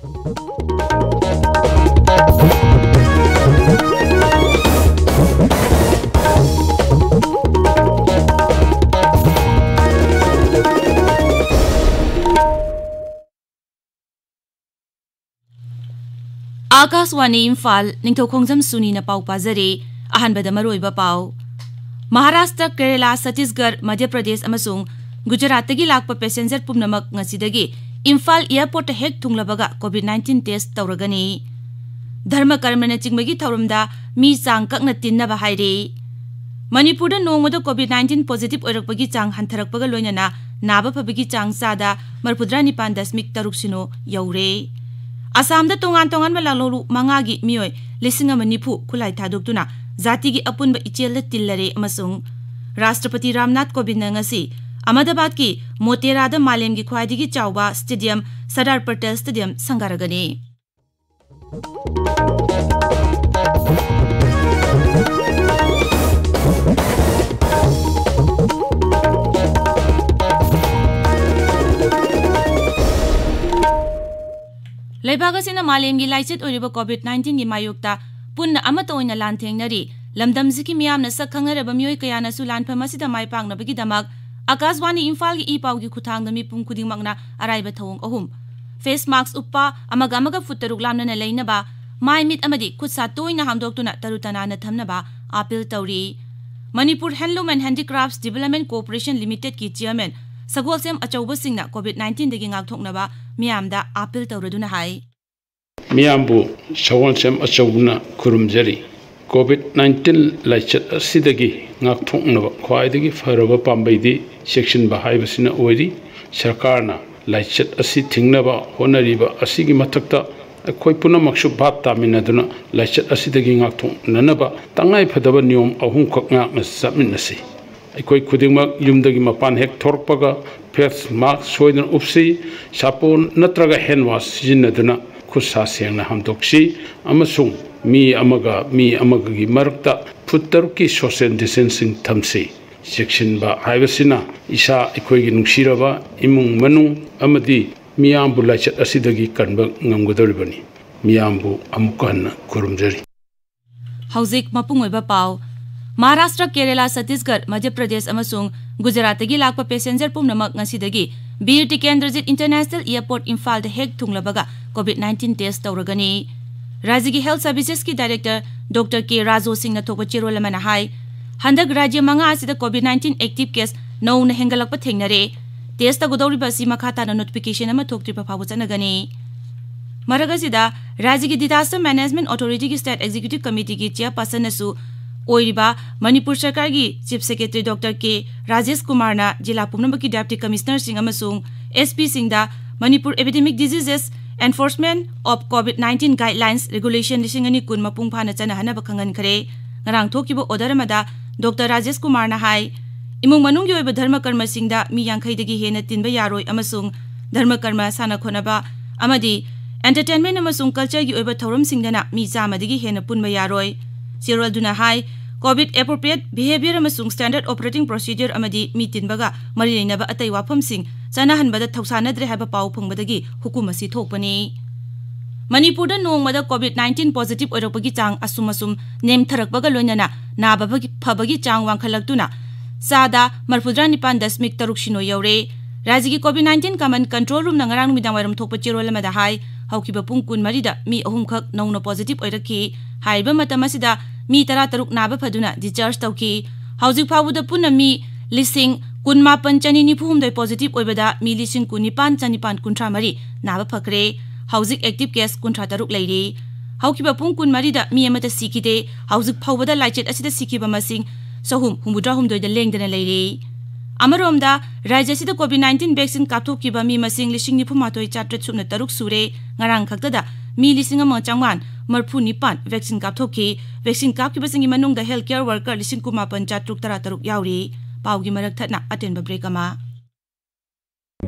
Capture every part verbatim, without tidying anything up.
ꯑꯥꯀꯥꯁꯋꯥꯅꯤ ꯏꯝꯐꯥꯜ, ꯅꯤꯡꯊꯧꯈꯣꯡꯖꯝ ꯁꯨꯅꯤꯅ ꯄꯥꯎ ꯄꯥꯖꯔꯤ꯫ ꯑꯍꯥꯟꯕꯗ ꯃꯔꯨꯑꯣꯏꯕ ꯄꯥꯎ꯫ ꯃꯍꯥꯔꯥꯁꯇ꯭ꯔ, ꯀꯦꯔꯦꯂꯥ, ꯁꯠꯇꯤꯁꯒꯔ, ꯃꯙ꯭ꯌ ꯄ꯭ꯔꯗꯦꯁ ꯑꯃꯁꯨꯡ ꯒꯨꯖꯔꯥꯠꯇꯒꯤ ꯂꯥꯛꯄ ꯄꯦꯁꯦꯟꯖꯔ ꯄꯨꯝꯅꯃꯛ ꯉꯁꯤꯗꯒꯤ ꯏꯝꯐꯥꯜ ꯑꯦꯌꯔꯄꯣꯔꯠꯇ ꯍꯦꯛ ꯊꯨꯡꯂꯕꯒ COVID nineteen test ꯇꯧꯔꯒꯅꯤ꯫ ꯙꯔꯃ ꯀꯔꯃꯅꯆꯤꯡꯕꯒꯤ ꯊꯧꯔꯝꯗ ꯃꯤ ꯆꯥꯡ ꯀꯛꯅ ꯇꯤꯟꯅꯕ ꯍꯥꯏꯔꯦ꯫ ꯃꯅꯤꯄꯨꯔꯗ ꯅꯣꯡꯃꯗ COVID nineteen positive ꯑꯣꯏꯔꯛꯄꯒꯤ ꯆꯥꯡ ꯍꯟꯊꯔꯛꯄꯒ ꯂꯣꯏꯅꯅ ꯅꯥꯕ ꯐꯕꯒꯤ ꯆꯥꯡ ꯆꯥꯗ ꯃꯔꯤꯐꯨꯇꯔꯥ ꯅꯤꯄꯥꯟ ꯗꯁꯃꯤꯛ ꯇꯔꯨꯛ ꯁꯤꯅꯣ ꯌꯧꯔꯦ꯫ ꯑꯁꯥꯝꯗ ꯇꯣꯉꯥꯟ ꯇꯣꯉꯥꯟꯕ ꯂꯥꯜꯍꯧꯂꯨ ꯃꯉꯥꯒꯤ ꯃꯤꯑꯣꯏ ꯂꯤꯁꯤꯡ ꯑꯃ ꯅꯤꯐꯨ ꯈꯨꯠꯂꯥꯏ ꯊꯥꯗꯣꯛꯇꯨꯅ ꯖꯥꯇꯤꯒꯤ ꯑꯄꯨꯟꯕ ꯏꯆꯦꯜꯗ ꯇꯤꯜꯂꯔꯦ ꯑꯃꯁꯨꯡ ꯔꯥꯁꯇ꯭ꯔꯄꯇꯤ ꯔꯥꯝꯅꯥꯊ ꯀꯣꯕꯤꯟꯗꯅ ꯉꯁꯤ ꯑꯍꯃꯗꯥꯕꯥꯗꯀꯤ ꯃꯣꯇꯦꯔꯥꯗ ꯃꯥꯂꯦꯝꯒꯤ ꯈ꯭ꯋꯥꯏꯗꯒꯤ ꯆꯥꯎꯕ ꯁ꯭ꯇꯦꯗꯤꯌꯝ ꯁꯔꯗꯥꯔ ꯄꯇꯦꯜ ꯁ꯭ꯇꯦꯗꯤꯌꯝ ꯁꯪꯒꯥꯔꯒꯅꯤ꯫ ꯂꯩꯕꯥꯛ ꯑꯁꯤꯅ ꯃꯥꯂꯦꯝꯒꯤ ꯂꯥꯏꯆꯠ ꯑꯣꯏꯔꯤꯕ COVID nineteenꯒꯤ ꯃꯥꯌꯣꯛꯇ ꯄꯨꯟꯅ ꯑꯃꯠꯇ ꯑꯣꯏꯅ ꯂꯥꯟꯊꯦꯡꯅꯔꯤ꯫ ꯂꯝꯗꯝꯁꯤꯒꯤ ꯃꯤꯌꯥꯝꯅ ꯁꯛ ꯈꯪꯅꯔꯕ ꯃꯤꯑꯣꯏ ꯀꯌꯥꯅꯁꯨ ꯂꯥꯟꯐꯝ ꯑꯁꯤꯗ ꯃꯥꯏ ꯄꯥꯛꯅꯕꯒꯤꯗꯃꯛ ꯑꯥꯀꯥꯁꯕꯥꯅꯤ ꯏꯝꯐꯥꯜꯒꯤ ꯏ ꯄꯥꯎꯒꯤ ꯈꯨꯠꯊꯥꯡꯗ ꯃꯤꯄꯨꯝ ꯈꯨꯗꯤꯡꯃꯛꯅ ꯑꯔꯥꯏꯕ ꯊꯧꯑꯣꯡ ꯑꯍꯨꯝ: face mask ꯎꯞꯄ, ꯑꯃꯒ ꯑꯃꯒ ꯐꯨꯠ ꯇꯔꯨꯛ ꯂꯥꯞꯅꯅ ꯂꯩꯅꯕ, ꯃꯥꯏ ꯃꯤꯠ ꯑꯃꯗꯤ ꯈꯨꯠ ꯁꯥ ꯇꯣꯏꯅ ꯍꯥꯝꯗꯣꯛꯇꯨꯅ ꯇꯔꯨ ꯇꯅꯥꯟꯅ ꯊꯝꯅꯕ ꯑꯥꯄꯤꯜ ꯇꯧꯔꯤ꯫ Manipur Handloom and Handicrafts Development Corporation Limitedꯀꯤ chairman Sagolsem ꯑꯆꯧꯕꯁꯤꯡꯅ COVID nineteenꯗꯒꯤ ꯉꯥꯛꯊꯣꯛꯅꯕ ꯃꯤꯌꯥꯝꯗ ꯑꯥꯄꯤꯜ ꯇꯧꯔꯗꯨꯅ ꯍꯥꯏ꯫ ꯃꯤꯌꯥꯝꯕꯨ ꯁꯒꯣꯜꯁꯦꯝ ꯑꯆꯧꯕꯅ ꯈꯨꯔꯨꯝꯖꯔꯤ꯫ COVID nineteen ꯂꯥꯏꯆꯠ ꯑꯁꯤꯗꯒꯤ ꯉꯥꯛꯊꯣꯛꯅꯕ ꯈ꯭ꯋꯥꯏꯗꯒꯤ ꯐꯔꯕ ꯄꯥꯝꯕꯩꯗꯤ ꯆꯦꯛꯁꯤꯟꯕ ꯍꯥꯏꯕꯁꯤꯅ ꯑꯣꯏꯔꯤ꯫ ꯁꯔꯀꯥꯔꯅ ꯂꯥꯏꯆꯠ ꯑꯁꯤ ꯊꯤꯡꯅꯕ ꯍꯣꯠꯅꯔꯤꯕ ꯑꯁꯤꯒꯤ ꯃꯊꯛꯇ ꯑꯩꯈꯣꯏ ꯄꯨꯝꯅꯃꯛꯁꯨ ꯚꯥꯞ ꯇꯥꯃꯤꯟꯅꯗꯨꯅ ꯂꯥꯏꯆꯠ ꯑꯁꯤꯗꯒꯤ ꯉꯥꯛꯊꯣꯛꯅꯅꯕ ꯇꯉꯥꯏꯐꯗꯕ ꯅꯤꯌꯣꯝ ꯑꯍꯨꯝꯈꯛ ꯉꯥꯛꯅ ꯆꯠꯃꯤꯟꯅꯁꯤ꯫ ꯑꯩꯈꯣꯏ ꯈꯨꯗꯤꯡꯃꯛ ꯌꯨꯝꯗꯒꯤ ꯃꯄꯥꯟ ꯍꯦꯛ ꯊꯣꯔꯛꯄꯒ face mask ꯁꯣꯏꯗꯅ ꯎꯞꯁꯤ꯫ ꯁꯥꯄꯣꯟ ꯅꯠꯇ꯭ꯔꯒ hand wash ꯁꯤꯖꯤꯟꯅꯗꯨꯅ ꯈꯨꯠ ꯁꯥ ꯁꯦꯡꯅ ꯍꯥꯝꯗꯣꯛꯁꯤ ꯑꯃꯁꯨꯡ ꯃꯤ ꯑꯃꯒ ꯃꯤ ꯑꯃꯒꯒꯤ ꯃꯔꯛꯇ ꯐꯨꯠ ꯇꯔꯨꯛꯀꯤ social distancing ꯊꯝꯁꯤ꯫ ꯆꯦꯛꯁꯤꯟꯕ ꯍꯥꯏꯕꯁꯤꯅ ꯏꯁꯥ, ꯑꯩꯈꯣꯏꯒꯤ ꯅꯨꯡꯁꯤꯔꯕ ꯏꯃꯨꯡ ꯃꯅꯨꯡ ꯑꯃꯗꯤ ꯃꯤꯌꯥꯝꯕꯨ ꯂꯥꯏꯆꯠ ꯑꯁꯤꯗꯒꯤ ꯀꯟꯕ ꯉꯝꯒꯗꯧꯔꯤꯕꯅꯤ꯫ ꯃꯤꯌꯥꯝꯕꯨ ꯑꯃꯨꯛꯀ ꯍꯟꯅ ꯈꯨꯔꯨꯝꯖꯔꯤ꯫ ꯍꯧꯖꯤꯛ ꯃꯄꯨꯡ ꯑꯣꯏꯕ ꯄꯥꯎ꯫ ꯃꯍꯥꯔꯥꯁꯇ꯭ꯔ, ꯀꯦꯔꯦꯂꯥ, ꯁꯠꯇꯤꯁꯒꯔ, ꯃꯙ꯭ꯌ ꯄ꯭ꯔꯗꯦꯁ ꯑꯃꯁꯨꯡ ꯒꯨꯖꯔꯥꯠꯇꯒꯤ ꯂꯥꯛꯄ ꯄꯦꯁꯦꯟꯖꯔ ꯄꯨꯝꯅꯃꯛ ꯉꯁꯤꯗꯒꯤ ꯕꯤꯔ ꯇꯤꯀꯦꯟꯗ꯭ꯔꯖꯤꯠ ꯏꯟꯇꯔꯅꯦꯁꯅꯦꯜ ꯑꯦꯌꯔꯄꯣꯔꯠ ꯏꯝꯐꯥꯜꯗ ꯍꯦꯛ ꯊꯨꯡꯂꯕꯒ ꯀꯣꯚꯤꯗ ꯅꯥꯏꯟꯇꯤꯟ ꯇꯦꯁ ꯇꯧꯔꯒꯅꯤ꯫ ꯔꯥꯖ꯭ꯌꯒꯤ ꯍꯦꯜꯊ ꯁꯔꯚꯤꯁꯦꯁꯀꯤ ꯗꯥꯏꯔꯦꯛꯇꯔ ꯗꯣꯛꯇꯔ ꯀꯦ ꯔꯥꯖꯣ ꯁꯤꯡꯅ ꯊꯣꯛꯄ ꯆꯦꯔꯣꯜ ꯑꯃꯅ ꯍꯥꯏ, ꯍꯟꯗꯛ ꯔꯥꯖ꯭ꯌ ꯃꯉꯥ ꯑꯁꯤꯗ ꯀꯣꯚꯤꯗ ꯅꯥꯏꯟꯇꯤꯟ ꯑꯦꯛꯇꯤꯚ ꯀꯦꯁ ꯅꯧꯅ ꯍꯦꯟꯒꯠꯂꯛꯄ ꯊꯦꯡꯅꯔꯦ꯫ ꯇꯦꯁ ꯇꯧꯒꯗꯧꯔꯤꯕ ꯑꯁꯤ ꯃꯈꯥ ꯇꯥꯅ ꯅꯣꯇꯤꯐꯤꯀꯦꯁꯟ ꯑꯃ ꯊꯣꯛꯇ꯭ꯔꯤꯕ ꯐꯥꯎꯕ ꯆꯠꯅꯒꯅꯤ꯫ ꯃꯔꯛ ꯑꯁꯤꯗ, ꯔꯥꯖ꯭ꯌꯒꯤ ꯗꯤꯖꯥꯁꯇꯔ ꯃꯦꯅꯦꯖꯃꯦꯟꯠ ꯑꯣꯊꯣꯔꯤꯇꯤꯒꯤ ꯁ꯭ꯇꯦꯠ ꯑꯦꯛꯖꯤꯀ꯭ꯌꯨꯇꯤꯚ ꯀꯃꯤꯇꯤꯒꯤ ꯆꯦꯌꯔꯄꯔꯁꯟꯅꯁꯨ ꯑꯣꯏꯔꯤꯕ ꯃꯅꯤꯄꯨꯔ ꯁꯔꯀꯥꯔꯒꯤ chief secretary doctor K Rajesh ꯀꯨꯃꯥꯔꯅ ꯖꯤꯂꯥ ꯄꯨꯝꯅꯃꯛꯀꯤ ꯗꯦꯄꯨꯇꯤ ꯀꯃꯤꯁꯅꯔꯁꯤꯡ ꯑꯃꯁꯨꯡ ꯑꯦꯁ ꯄꯤꯁꯤꯡꯗ Manipur epidemic diseases enforcement of Covid nineteen guidelines regulation ꯂꯤꯁꯤꯡ ꯑꯅꯤ ꯀꯨꯟ ꯃꯄꯨꯡ ꯐꯥꯅ ꯆꯠꯅꯍꯟꯅꯕ ꯈꯪꯍꯟꯈ꯭ꯔꯦ꯫ ꯉꯔꯥꯡ ꯊꯣꯛꯈꯤꯕ ꯑꯣꯔꯗꯔ ꯑꯃꯗ ꯗꯣꯛꯇꯔ ꯔꯥꯖꯦꯁ ꯀꯨꯃꯥꯔꯅ ꯍꯥꯏ, ꯏꯃꯨꯡ ꯃꯅꯨꯡꯒꯤ ꯑꯣꯏꯕ ꯙꯔꯃ ꯀꯔꯃꯁꯤꯡꯗ ꯃꯤ ꯌꯥꯡꯈꯩꯗꯒꯤ ꯍꯦꯟꯅ ꯇꯤꯟꯕ ꯌꯥꯔꯣꯏ ꯑꯃꯁꯨꯡ ꯙꯔꯃ ꯀꯔꯃ, ꯁꯥꯟꯅ ꯈꯣꯠꯅꯕ ꯑꯃꯗꯤ ꯑꯦꯟꯇꯔꯇꯦꯟꯃꯦꯟꯠ ꯑꯃꯁꯨꯡ ꯀꯜꯆꯔꯒꯤ ꯑꯣꯏꯕ ꯊꯧꯔꯝꯁꯤꯡꯗꯅ ꯃꯤ ꯆꯥꯝꯃꯗꯒꯤ ꯍꯦꯟꯅ ꯄꯨꯟꯕ ꯌꯥꯔꯣꯏ꯫ ꯆꯦꯔꯣꯜꯗꯨꯅ ꯍꯥꯏ, ꯀꯣꯚꯤꯗ ꯑꯦꯄ꯭ꯔꯣꯄ꯭ꯔꯤꯌꯦꯠ ꯕꯤꯍꯦꯕꯤꯌꯔ ꯑꯃꯁꯨꯡ ꯁ꯭ꯇꯦꯟꯗꯔꯗ ꯑꯣꯄꯔꯦꯇꯤꯡ ꯄ꯭ꯔꯣꯁꯤꯗ꯭ꯌꯔ ꯑꯃꯗꯤ ꯃꯤ ꯇꯤꯟꯕꯒ ꯃꯔꯤ ꯂꯩꯅꯕ ꯑꯇꯩ ꯋꯥꯐꯝꯁꯤꯡ ꯆꯠꯅꯍꯟꯕꯗ ꯊꯧꯁꯥꯅꯗ꯭ꯔꯦ ꯍꯥꯏꯕ ꯄꯥꯎ ꯐꯪꯕꯗꯒꯤ ꯍꯨꯀꯨꯝ ꯑꯁꯤ ꯊꯣꯛꯄꯅꯤ꯫ ꯃꯅꯤꯄꯨꯔꯗ ꯅꯣꯡꯃꯗ ꯀꯣꯚꯤꯗ ꯅꯥꯏꯟꯇꯤꯟ ꯄꯣꯖꯤꯇꯤꯚ ꯑꯣꯏꯔꯛꯄꯒꯤ ꯆꯥꯡ ꯑꯁꯨꯝ ꯑꯁꯨꯝ ꯅꯦꯝꯊꯔꯛꯄꯒ ꯂꯣꯏꯅꯅ ꯅꯥꯕ ꯐꯕꯒꯤ ꯆꯥꯡ ꯋꯥꯡꯈꯠꯂꯛꯇꯨꯅ ꯆꯥꯗ ꯃꯔꯐꯨꯇꯔꯥ ꯅꯤꯄꯥꯟ ꯗꯁꯃꯤꯛ ꯇꯔꯨꯛ ꯁꯤꯅꯣ ꯌꯧꯔꯦ꯫ ꯔꯥꯖ꯭ꯌꯒꯤ ꯀꯣꯚꯤꯗ ꯅꯥꯏꯟꯇꯤꯟ ꯀꯃꯟ ꯀꯟꯇ꯭ꯔꯣꯜ ꯔꯨꯝꯅ ꯉꯔꯥꯡ ꯅꯨꯃꯤꯗꯥꯡ ꯋꯥꯏꯔꯝ ꯊꯣꯛꯄ ꯆꯦꯔꯣꯜ ꯑꯃꯗ ꯍꯥꯏ, ꯍꯧꯈꯤꯕ ꯄꯨꯡ ꯀꯨꯟꯃꯔꯤꯗ ꯃꯤ ꯑꯍꯨꯝꯈꯛ ꯅꯧꯅ ꯄꯣꯖꯤꯇꯤꯚ ꯑꯣꯏꯔꯛꯈꯤ꯫ ꯍꯥꯏꯔꯤꯕ ꯃꯇꯝ ꯑꯁꯤꯗ ꯃꯤ ꯇꯔꯥꯇꯔꯨꯛ ꯅꯥꯕ ꯐꯗꯨꯅ ꯗꯤꯁꯆꯥꯔꯖ ꯇꯧꯈꯤ꯫ ꯍꯧꯖꯤꯛ ꯐꯥꯎꯕꯗ ꯄꯨꯟꯅ ꯃꯤ ꯂꯤꯁꯤꯡ ꯀꯨꯟꯃꯥꯄꯟ ꯆꯅꯤ ꯅꯤꯐꯨ ꯍꯨꯝꯗꯣꯏ ꯄꯣꯖꯤꯇꯤꯚ ꯑꯣꯏꯕꯗ ꯃꯤ ꯂꯤꯁꯤꯡ ꯀꯨꯟꯅꯤꯄꯥꯟ ꯆꯅꯤꯄꯥꯟ ꯀꯨꯟꯊ꯭ꯔꯥ ꯃꯔꯤ ꯅꯥꯕ ꯐꯈ꯭ꯔꯦ꯫ ꯍꯧꯖꯤꯛ ꯑꯦꯛꯇꯤꯚ ꯀꯦꯁ ꯀꯨꯟꯊ꯭ꯔꯥ ꯇꯔꯨꯛ ꯂꯩꯔꯤ꯫ ꯍꯧꯈꯤꯕ ꯄꯨꯡ ꯀꯨꯟꯃꯔꯤꯗ ꯃꯤ ꯑꯃꯠꯇ ꯁꯤꯈꯤꯗꯦ꯫ ꯍꯧꯖꯤꯛ ꯐꯥꯎꯕꯗ ꯂꯥꯏꯆꯠ ꯑꯁꯤꯗ ꯁꯤꯈꯤꯕ ꯃꯁꯤꯡ ꯆꯍꯨꯝ ꯍꯨꯝꯐꯨꯇꯔꯥ ꯍꯨꯝꯗꯣꯏꯗ ꯂꯦꯡꯗꯅ ꯂꯩꯔꯤ꯫ ꯑꯃꯔꯣꯝꯗ, ꯔꯥꯖ꯭ꯌ ꯑꯁꯤꯗ ꯀꯣꯚꯤꯗ ꯅꯥꯏꯟꯇꯤꯟ ꯚꯦꯛꯁꯤꯟ ꯀꯥꯞꯊꯣꯛꯈꯤꯕ ꯃꯤ ꯃꯁꯤꯡ ꯂꯤꯁꯤꯡ ꯅꯤꯐꯨ ꯃꯥꯊꯣꯏ ꯆꯥꯇ꯭ꯔꯦꯠ ꯁꯨꯞꯅ ꯇꯔꯨꯛ ꯁꯨꯔꯦ꯫ ꯉꯔꯥꯡ ꯈꯛꯇꯗ ꯃꯤ ꯂꯤꯁꯤꯡ ꯑꯃ ꯆꯥꯝꯃꯉꯥ ꯃꯔꯐꯨ ꯅꯤꯄꯥꯟ ꯚꯦꯛꯁꯤꯟ ꯀꯥꯞꯊꯣꯛꯈꯤ꯫ ꯚꯦꯛꯁꯤꯟ ꯀꯥꯞꯈꯤꯕꯁꯤꯡꯒꯤ ꯃꯅꯨꯡꯗ ꯍꯦꯜꯊ ꯀꯦꯌꯔ ꯋꯥꯔꯀꯔ ꯂꯤꯁꯤꯡ ꯀꯨꯟꯃꯥꯄꯟ ꯆꯥꯇ꯭ꯔꯨꯛ ꯇꯔꯥ ꯇꯔꯨꯛ ꯌꯥꯎꯔꯤ꯫ ꯄꯥꯎꯒꯤ ꯃꯔꯛ ꯊꯠꯅ ꯑꯇꯦꯟꯕ ꯕ꯭ꯔꯦꯛ ꯑꯃ꯫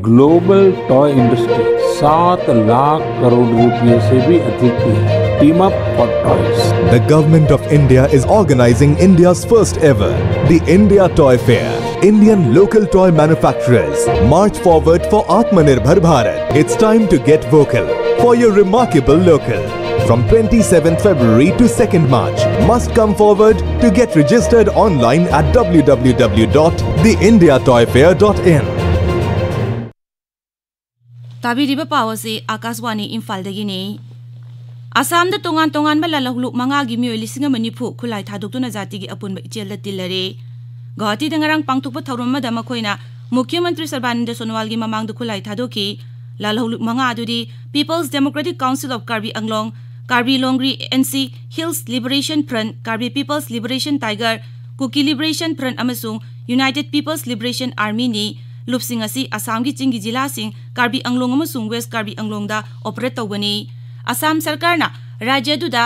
ग्लोबल टॉय इंडस्ट्री सात लाख करोड़ रुपए से भी अधिक की है। Team up for toys। The Government of India is organizing India's first ever, the India Toy Fair, Indian local toy manufacturers, march forward for Atmanirbhar Bharat. It's time to get vocal for your remarkable local. From twenty-seventh February to second March, must come forward to get registered online at w w w dot the india toy fair dot in. ꯇꯥꯕꯤꯔꯤꯕ ꯄꯥꯎ ꯑꯁꯤ ꯑꯥꯀꯥꯁꯕꯥꯅꯤ ꯏꯝꯐꯥꯜꯗꯒꯤꯅꯤ꯫ ꯑꯁꯥꯝꯗ ꯇꯣꯉꯥꯟ ꯇꯣꯉꯥꯟꯕ ꯂꯥꯜꯍꯧꯂꯨꯞ ꯃꯉꯥꯒꯤ ꯃꯤꯑꯣꯏ ꯂꯤꯁꯤꯡ ꯑꯃ ꯅꯤꯐꯨ ꯈꯨꯠꯂꯥꯏ ꯊꯥꯗꯣꯛꯇꯨꯅ ꯖꯥꯇꯤꯒꯤ ꯑꯄꯨꯟꯕ ꯏꯆꯦꯜꯗ ꯇꯤꯜꯂꯔꯦ꯫ ꯒꯧꯍꯥꯇꯤꯗ ꯉꯔꯥꯡ ꯄꯥꯡꯊꯣꯛꯄ ꯊꯧꯔꯝ ꯑꯃꯗ ꯃꯈꯣꯏꯅ ꯃꯨꯈ꯭ꯌ ꯃꯟꯇ꯭ꯔꯤ ꯁꯔꯕꯥꯅꯟꯗ ꯁꯣꯅꯣꯋꯥꯜꯒꯤ ꯃꯃꯥꯡꯗ ꯈꯨꯠꯂꯥꯏ ꯊꯥꯗꯣꯛꯈꯤ꯫ ꯂꯥꯜꯍꯧꯂꯨꯞ ꯃꯉꯥ ꯑꯗꯨꯗꯤ People's Democratic Council of Karbi Anglong, Karbi Longri N C Hills Liberation Front, Karbi People's Liberation Tiger, Kuki Liberation Front ꯑꯃꯁꯨꯡ United People's Liberation Armyꯅꯤ꯫ ꯂꯨꯞꯁꯤꯡ ꯑꯁꯤ ꯑꯁꯥꯝꯒꯤ ꯆꯤꯡꯒꯤ ꯖꯤꯂꯥꯁꯤꯡ ꯀꯥꯔꯕꯤ ꯑꯪꯂꯣꯡ ꯑꯃꯁꯨꯡ ꯋꯦꯁ ꯀꯥꯔꯕꯤ ꯑꯪꯂꯣꯡꯗ ꯑꯣꯄꯔꯦꯠ ꯇꯧꯕꯅꯤ꯫ ꯑꯁꯥꯝ ꯁꯔꯀꯥꯔꯅ ꯔꯥꯖ꯭ꯌ ꯑꯗꯨꯗ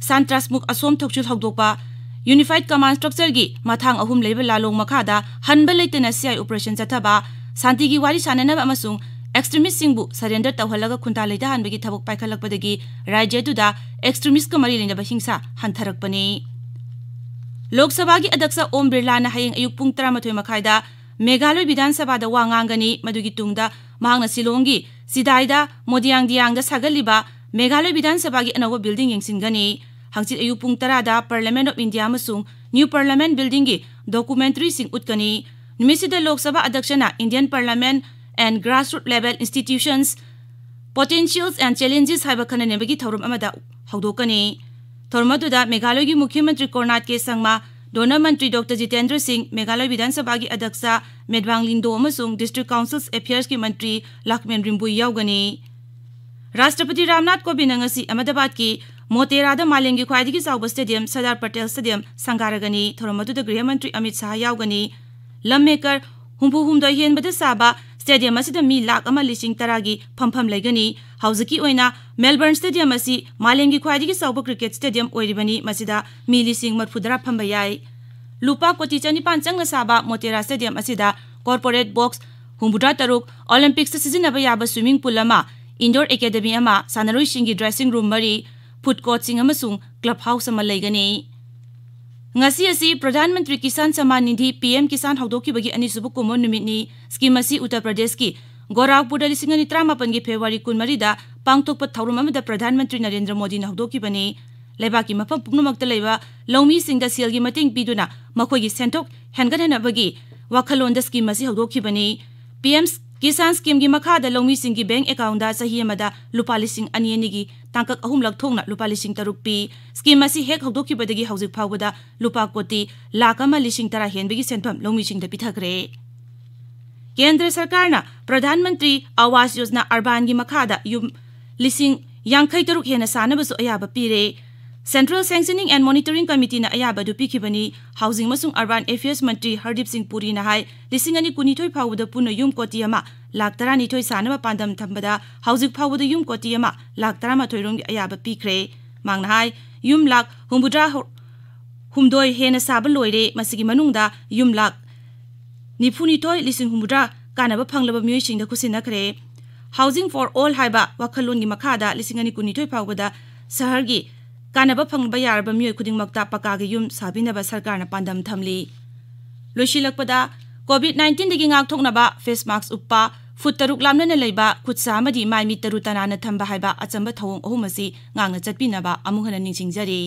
ꯁꯥꯟꯇ꯭ꯔꯥꯁꯃꯨꯛ ꯑꯁꯣꯝ ꯊꯧꯁꯤꯜ ꯍꯧꯗꯣꯛꯄ, Unified Command Structureꯒꯤ ꯃꯊꯥꯡ ꯑꯍꯨꯝ ꯂꯩꯕ ꯂꯥꯂꯣꯡ ꯃꯈꯥꯗ ꯍꯟꯕ ꯂꯩꯇꯅ ꯁꯤ ꯑꯥꯏ ꯑꯣꯄꯔꯦꯁꯟ ꯆꯠꯊꯕ, ꯁꯥꯟꯇꯤꯒꯤ ꯋꯥꯔꯤ ꯁꯥꯅꯅꯕ ꯑꯃꯁꯨꯡ ꯑꯦꯛꯁꯇ꯭ꯔꯤꯃꯤꯁ꯭ꯠꯁꯤꯡꯕꯨ ꯁꯔꯦꯟꯗꯔ ꯇꯧꯍꯜꯂꯒ ꯈꯨꯟꯇꯥ ꯂꯩꯇꯥꯍꯟꯕꯒꯤ ꯊꯕꯛ ꯄꯥꯏꯈꯠꯂꯛꯄꯗꯒꯤ ꯔꯥꯖ꯭ꯌ ꯑꯗꯨꯗ ꯑꯦꯛꯁꯇ꯭ꯔꯤꯃꯤꯁ꯭ꯠꯀ ꯃꯔꯤ ꯂꯩꯅꯕ ꯍꯤꯡꯁꯥ ꯍꯟꯊꯔꯛꯄꯅꯤ꯫ ꯂꯣꯛ ꯁꯚꯥꯒꯤ ꯑꯗ꯭ꯌꯛꯁ ꯑꯣꯝ ꯕꯤꯔꯂꯥꯅ ꯍꯌꯦꯡ ꯑꯌꯨꯛ ꯄꯨꯡ ꯇꯔꯥꯃꯥꯊꯣꯏ ꯃꯈꯥꯏꯗ ꯃꯦꯘꯥꯂꯣꯏ ꯕꯤꯙꯥꯟ ꯁꯚꯥꯗ ꯋꯥ ꯉꯥꯡꯒꯅꯤ꯫ ꯃꯗꯨꯒꯤ ꯇꯨꯡꯗ ꯃꯍꯥꯛꯅ ꯁꯤꯂꯣꯡꯒꯤ ꯁꯤꯗꯥꯏꯗ ꯃꯣꯗꯤꯌꯥꯡꯗꯤꯌꯥꯡꯗ ꯁꯥꯒꯠꯂꯤꯕ ꯃꯦꯘꯥꯂꯣꯏ ꯕꯤꯙꯥꯟ ꯁꯚꯥꯒꯤ ꯑꯅꯧꯕ ꯕꯤꯜꯗꯤꯡ ꯌꯦꯡꯁꯤꯟꯒꯅꯤ꯫ ꯍꯪꯆꯤꯠ ꯑꯌꯨꯛ ꯄꯨꯡ ꯇꯔꯥꯗ Parliament of India ꯑꯃꯁꯨꯡ New Parliament Buildingꯒꯤ ꯗꯣꯀꯨꯃꯦꯟꯇꯔꯤꯁꯤꯡ ꯎꯠꯀꯅꯤ꯫ ꯅꯨꯃꯤꯠꯁꯤꯗ Lok Sabha ꯑꯗ꯭ꯌꯛꯁꯅ Indian Parliament and Grassroots Level Institutions, Potentials and Challenges ꯍꯥꯏꯕ ꯈꯟꯅ ꯅꯩꯅꯕꯒꯤ ꯊꯧꯔꯝ ꯑꯃꯗ ꯍꯧꯗꯣꯛꯀꯅꯤ꯫ ꯊꯧꯔꯝ ꯑꯗꯨꯗ ꯃꯦꯘꯥꯂꯣꯏꯒꯤ ꯃꯨꯈ꯭ꯌ ꯃꯟꯇ꯭ꯔꯤ ꯀꯣꯔꯅꯥꯠ ꯀꯦ ꯁꯪꯃꯥ, ꯗꯣꯅꯔ ꯃꯟꯇ꯭ꯔꯤ ꯗꯣꯛꯇꯔ ꯖꯤꯇꯦꯟꯗ꯭ꯔ ꯁꯤꯡ, ꯃꯦꯘꯥꯂꯣꯏ ꯕꯤꯙꯥꯟ ꯁꯚꯥꯒꯤ ꯑꯗ꯭ꯌꯛꯁ ꯃꯦꯗꯕꯥꯡ ꯂꯤꯡꯗꯣ ꯑꯃꯁꯨꯡ District Councils Affairsꯀꯤ ꯃꯟꯇ꯭ꯔꯤ ꯂꯥꯈꯃꯦꯟ ꯔꯤꯝꯕꯨꯏ ꯌꯥꯎꯒꯅꯤ꯫ ꯔꯥꯁꯇ꯭ꯔꯄꯇꯤ ꯔꯥꯝꯅꯥꯊ ꯀꯣꯕꯤꯟꯗ ꯉꯁꯤ ꯑꯍꯃꯗꯥꯕꯥꯗꯀꯤ ꯃꯣꯇꯦꯔꯥꯗ ꯃꯥꯂꯦꯝꯒꯤ ꯈ꯭ꯋꯥꯏꯗꯒꯤ ꯆꯥꯎꯕ ꯁ꯭ꯇꯦꯗꯤꯌꯝ ꯁꯔꯗꯥꯔ ꯄꯇꯦꯜ ꯁ꯭ꯇꯦꯗꯤꯌꯝ ꯁꯪꯒꯥꯔꯒꯅꯤ꯫ ꯊꯧꯔꯝ ꯑꯗꯨꯗ ꯒ꯭ꯔꯤꯍ ꯃꯟꯇ꯭ꯔꯤ ꯑꯃꯤꯠ ꯁꯥꯍ ꯌꯥꯎꯒꯅꯤ꯫ ꯂꯝ ꯑꯦꯀꯔ ꯍꯨꯝꯐꯨ ꯍꯨꯝꯗꯣꯏ ꯍꯦꯟꯕꯗ ꯁꯥꯕ ꯁ꯭ꯇꯦꯗꯤꯌꯝ ꯑꯁꯤꯗ ꯃꯤ ꯂꯥꯈ ꯑꯃ ꯂꯤꯁꯤꯡ ꯇꯔꯥꯒꯤ ꯐꯝꯐꯝ ꯂꯩꯒꯅꯤ꯫ ꯍꯧꯖꯤꯛꯀꯤ ꯑꯣꯏꯅ ꯃꯦꯜꯕꯔꯟ ꯁ꯭ꯇꯦꯗꯤꯌꯝ ꯑꯁꯤ ꯃꯥꯂꯦꯝꯒꯤ ꯈ꯭ꯋꯥꯏꯗꯒꯤ ꯆꯥꯎꯕ ꯀ꯭ꯔꯤꯀꯦꯠ ꯁ꯭ꯇꯦꯗꯤꯌꯝ ꯑꯣꯏꯔꯤꯕꯅꯤ꯫ ꯃꯁꯤꯗ ꯃꯤ ꯂꯤꯁꯤꯡ ꯃꯔꯤꯐꯨꯇꯔꯥ ꯐꯝꯕ ꯌꯥꯏ꯫ ꯂꯨꯄꯥ ꯀꯣꯇꯤ ꯆꯅꯤꯄꯥꯟ ꯆꯪꯅ ꯁꯥꯕ ꯃꯣꯇꯦꯔꯥ ꯁ꯭ꯇꯦꯗꯤꯌꯝ ꯑꯁꯤꯗ ꯀꯣꯔꯄꯣꯔꯦꯠ ꯕꯣꯛꯁ ꯍꯨꯝꯐꯨꯇꯔꯥ ꯇꯔꯨꯛ, ꯑꯣꯂꯤꯝꯄꯤꯛꯁꯇ ꯁꯤꯖꯤꯟꯅꯕ ꯌꯥꯕ ꯁ꯭ꯋꯤꯃꯤꯡ ꯄꯨꯜ ꯑꯃ, ꯏꯟꯗꯣꯔ ꯑꯦꯀꯥꯗꯃꯤ ꯑꯃ, ꯁꯥꯟꯅꯔꯣꯏꯁꯤꯡꯒꯤ ꯗ꯭ꯔꯦꯁꯤꯡ ꯔꯨꯝ ꯃꯔꯤ, ꯐꯨꯗ ꯀꯣꯔꯠꯁꯤꯡ ꯑꯃꯁꯨꯡ ꯀ꯭ꯂꯕ ꯍꯥꯎꯁ ꯑꯃ ꯂꯩꯒꯅꯤ꯫ ꯉꯁꯤ ꯑꯁꯤ ꯄ꯭ꯔꯙꯥꯟ ꯃꯟꯇ꯭ꯔꯤ ꯀꯤꯁꯥꯟ ꯁꯝꯃꯥꯟ ꯅꯤꯙꯤ, ꯄꯤ ꯑꯦꯝ ꯀꯤꯁꯥꯟ, ꯍꯧꯗꯣꯛꯈꯤꯕꯒꯤ ꯑꯅꯤꯁꯨꯕ ꯀꯨꯝꯑꯣꯟ ꯅꯨꯃꯤꯠꯅꯤ꯫ ꯁ꯭ꯀꯤꯝ ꯑꯁꯤ ꯎꯠꯇꯔ ꯄ꯭ꯔꯗꯦꯁꯀꯤ ꯒꯣꯔꯥꯈꯄꯨꯔꯗ ꯂꯤꯁꯤꯡ ꯑꯅꯤ ꯇꯔꯥꯃꯥꯄꯟꯒꯤ ꯐꯦꯕ꯭ꯔꯨꯋꯥꯔꯤ ꯀꯨꯟꯃꯔꯤꯗ ꯄꯥꯡꯊꯣꯛꯄ ꯊꯧꯔꯝ ꯑꯃꯗ ꯄ꯭ꯔꯙꯥꯟ ꯃꯟꯇ꯭ꯔꯤ ꯅꯔꯦꯟꯗ꯭ꯔ ꯃꯣꯗꯤꯅ ꯍꯧꯗꯣꯛꯈꯤꯕꯅꯤ꯫ ꯂꯩꯕꯥꯛꯀꯤ ꯃꯐꯝ ꯄꯨꯝꯅꯃꯛꯇ ꯂꯩꯕ ꯂꯧꯃꯤꯁꯤꯡꯗ ꯁꯦꯜꯒꯤ ꯃꯇꯦꯡ ꯄꯤꯗꯨꯅ ꯃꯈꯣꯏꯒꯤ ꯁꯦꯟꯊꯣꯛ ꯍꯦꯟꯒꯠꯍꯟꯅꯕꯒꯤ ꯋꯥꯈꯜꯂꯣꯟꯗ ꯁ꯭ꯀꯤꯝ ꯑꯁꯤ ꯍꯧꯗꯣꯛꯈꯤꯕꯅꯤ꯫ ꯄꯤ ꯑꯦꯝ ꯀꯤꯁꯥꯟ ꯁ꯭ꯀꯤꯝꯒꯤ ꯃꯈꯥꯗ ꯂꯧꯃꯤꯁꯤꯡꯒꯤ ꯕꯦꯡꯛ ꯑꯦꯀꯥꯎꯟꯗ ꯆꯍꯤ ꯑꯃꯗ ꯂꯨꯄꯥ ꯂꯤꯁꯤꯡ ꯑꯅꯤ ꯑꯅꯤꯒꯤ ꯇꯥꯡꯀꯛ ꯑꯍꯨꯝꯂꯛ ꯊꯣꯛꯅ ꯂꯨꯄꯥ ꯂꯤꯁꯤꯡ ꯇꯔꯨꯛ ꯄꯤ꯫ ꯁ꯭ꯀꯤꯝ ꯑꯁꯤ ꯍꯦꯛ ꯍꯧꯗꯣꯛꯈꯤꯕꯗꯒꯤ ꯍꯧꯖꯤꯛ ꯐꯥꯎꯕꯗ ꯂꯨꯄꯥ ꯀꯣꯇꯤ ꯂꯥꯈ ꯑꯃ ꯂꯤꯁꯤꯡ ꯇꯔꯥ ꯍꯦꯟꯕꯒꯤ ꯁꯦꯟꯐꯝ ꯂꯧꯃꯤꯁꯤꯡꯗ ꯄꯤꯊꯈ꯭ꯔꯦ꯫ ꯀꯦꯟꯗ꯭ꯔ ꯁꯔꯀꯥꯔꯅ ꯄ꯭ꯔꯙꯥꯟ ꯃꯟꯇ꯭ꯔꯤ ꯑꯋꯥꯁ ꯌꯣꯖꯅꯥ ꯑꯔꯕꯥꯟꯒꯤ ꯃꯈꯥꯗ ꯌꯨꯝ ꯂꯤꯁꯤꯡ ꯌꯥꯡꯈꯩ ꯇꯔꯨꯛ ꯍꯦꯟꯅ ꯁꯥꯅꯕꯁꯨ ꯑꯌꯥꯕ ꯄꯤꯔꯦ꯫ Central Sanctioning and Monitoring Committeeꯅ ꯑꯌꯥꯕ ꯑꯗꯨ ꯄꯤꯈꯤꯕꯅꯤ꯫ ꯍꯥꯎꯁꯤꯡ ꯑꯃꯁꯨꯡ ꯑꯔꯕꯥꯟ ꯑꯦꯐꯤꯌꯔꯁ ꯃꯟꯇ꯭ꯔꯤ ꯍꯔꯗꯤꯞ ꯁꯤꯡ ꯄꯨꯔꯤꯅ ꯍꯥꯏ, ꯂꯤꯁꯤꯡ ꯑꯅꯤ ꯀꯨꯟꯅꯤꯊꯣꯏ ꯐꯥꯎꯕꯗ ꯄꯨꯟꯅ ꯌꯨꯝ ꯀꯣꯇꯤ ꯑꯃ ꯂꯥꯈ ꯇꯔꯥꯅꯤꯊꯣꯏ ꯁꯥꯅꯕ ꯄꯥꯟꯗꯝ ꯊꯝꯕꯗ ꯍꯧꯖꯤꯛ ꯐꯥꯎꯕꯗ ꯌꯨꯝ ꯀꯣꯇꯤ ꯑꯃ ꯂꯥꯈ ꯇꯔꯥꯃꯥꯊꯣꯏ ꯔꯣꯝꯒꯤ ꯑꯌꯥꯕ ꯄꯤꯈ꯭ꯔꯦ꯫ ꯃꯍꯥꯛꯅ ꯍꯥꯏ, ꯌꯨꯝ ꯂꯥꯈ ꯍꯨꯝꯐꯨꯇꯔꯥ ꯍꯨꯝꯗꯣꯏ ꯍꯦꯟꯅ ꯁꯥꯕ ꯂꯣꯏꯔꯦ꯫ ꯃꯁꯤꯒꯤ ꯃꯅꯨꯡꯗ ꯌꯨꯝ ꯂꯥꯈ ꯅꯤꯐꯨꯅꯤꯊꯣꯏ ꯂꯤꯁꯤꯡ ꯍꯨꯝꯐꯨꯇꯔꯥ ꯀꯥꯟꯅꯕ ꯐꯪꯂꯕ ꯃꯤꯑꯣꯏꯁꯤꯡꯗ ꯈꯨꯠꯁꯤꯟꯅꯈ꯭ꯔꯦ꯫ Housing for All ꯍꯥꯏꯕ ꯋꯥꯈꯜꯂꯣꯟꯒꯤ ꯃꯈꯥꯗ ꯂꯤꯁꯤꯡ ꯑꯅꯤ ꯀꯨꯟꯅꯤꯊꯣꯏ ꯐꯥꯎꯕꯗ ꯁꯍꯔꯒꯤ ꯀꯥꯟꯅꯕ ꯐꯪꯕ ꯌꯥꯔꯕ ꯃꯤꯑꯣꯏ ꯈꯨꯗꯤꯡꯃꯛꯇ ꯄꯀꯥꯒꯤ ꯌꯨꯝ ꯁꯥꯕꯤꯅꯕ ꯁꯔꯀꯥꯔꯅ ꯄꯥꯟꯗꯝ ꯊꯝꯂꯤ꯫ ꯂꯣꯏꯁꯤꯜꯂꯛꯄꯗ, COVID nineteenꯗꯒꯤ ꯉꯥꯛꯊꯣꯛꯅꯕ face mask ꯎꯞꯄ, ꯐꯨꯠ ꯇꯔꯨꯛ ꯂꯥꯞꯅꯅ ꯂꯩꯕ, ꯈꯨꯠ ꯁꯥ ꯑꯃꯗꯤ ꯃꯥꯏ ꯃꯤꯠ ꯇꯔꯨ ꯇꯅꯥꯟꯅ ꯊꯝꯕ ꯍꯥꯏꯕ ꯑꯆꯝꯕ ꯊꯧꯑꯣꯡ ꯑꯍꯨꯝ ꯑꯁꯤ ꯉꯥꯛꯅ ꯆꯠꯄꯤꯅꯕ ꯑꯃꯨꯛ ꯍꯟꯅ ꯅꯤꯡꯁꯤꯡꯖꯔꯤ꯫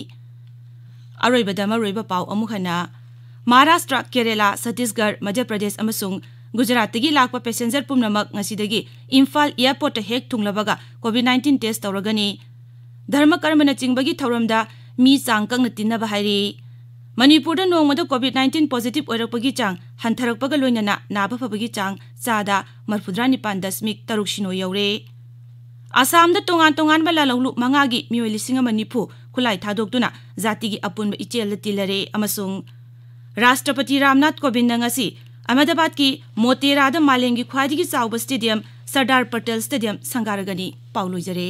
ꯑꯔꯣꯏꯕꯗ ꯃꯔꯨꯑꯣꯏꯕ ꯄꯥꯎ ꯑꯃꯨꯛ ꯍꯟꯅ꯫ ꯃꯍꯥꯔꯥꯁꯇ꯭ꯔ, ꯀꯦꯔꯦꯂꯥ, ꯁꯠꯇꯤꯁꯒꯔ, ꯃꯙ꯭ꯌ ꯄ꯭ꯔꯗꯦꯁ ꯑꯃꯁꯨꯡ ꯒꯨꯖꯔꯥꯠꯇꯒꯤ ꯂꯥꯛꯄ passenger ꯄꯨꯝꯅꯃꯛ ꯉꯁꯤꯗꯒꯤ ꯏꯝꯐꯥꯜ airportꯇ ꯍꯦꯛ ꯊꯨꯡꯂꯕꯒ COVID nineteen test ꯇꯧꯔꯒꯅꯤ꯫ ꯙꯔꯃ ꯀꯔꯃꯅꯆꯤꯡꯕꯒꯤ ꯊꯧꯔꯝꯗ ꯃꯤ ꯆꯥꯡ ꯀꯛꯅ ꯇꯤꯟꯅꯕ ꯍꯥꯏꯔꯤ꯫ ꯃꯅꯤꯄꯨꯔꯗ ꯅꯣꯡꯃꯗ COVID nineteen positive ꯑꯣꯏꯔꯛꯄꯒꯤ ꯆꯥꯡ ꯍꯟꯊꯔꯛꯄꯒ ꯂꯣꯏꯅꯅ ꯅꯥꯕ ꯐꯕꯒꯤ ꯆꯥꯡ ꯆꯥꯗ ꯃꯔꯐꯨꯇꯔꯥ ꯅꯤꯄꯥꯟ ꯗꯁꯃꯤꯛ ꯇꯔꯨꯛ ꯁꯤꯅꯣ ꯌꯧꯔꯦ꯫ ꯑꯁꯥꯝꯗ ꯇꯣꯉꯥꯟ ꯇꯣꯉꯥꯟꯕ ꯂꯥꯂꯧꯂꯨꯞ ꯃꯉꯥꯒꯤ ꯃꯤꯑꯣꯏ ꯂꯤꯁꯤꯡ ꯑꯃ ꯅꯤꯐꯨ ꯈꯨꯠꯂꯥꯏ ꯊꯥꯗꯣꯛꯇꯨꯅ ꯖꯥꯇꯤꯒꯤ ꯑꯄꯨꯟꯕ ꯏꯆꯦꯜꯗ ꯇꯤꯜꯂꯔꯦ ꯑꯃꯁꯨꯡ ꯔꯥꯁꯇ꯭ꯔꯄꯇꯤ ꯔꯥꯝꯅꯥꯊ ꯀꯣꯕꯤꯟꯗꯅ ꯉꯁꯤ ꯑꯍꯃꯗꯥꯕꯥꯗꯀꯤ ꯃꯣꯇꯦꯔꯥꯗ ꯃꯥꯂꯦꯝꯒꯤ ꯈ꯭ꯋꯥꯏꯗꯒꯤ ꯆꯥꯎꯕ stadium ꯁꯔꯗꯥꯔ ꯄꯇꯦꯜ stadium ꯁꯪꯒꯥꯔꯒꯅꯤ꯫ ꯄꯥꯎ ꯂꯣꯏꯖꯔꯦ꯫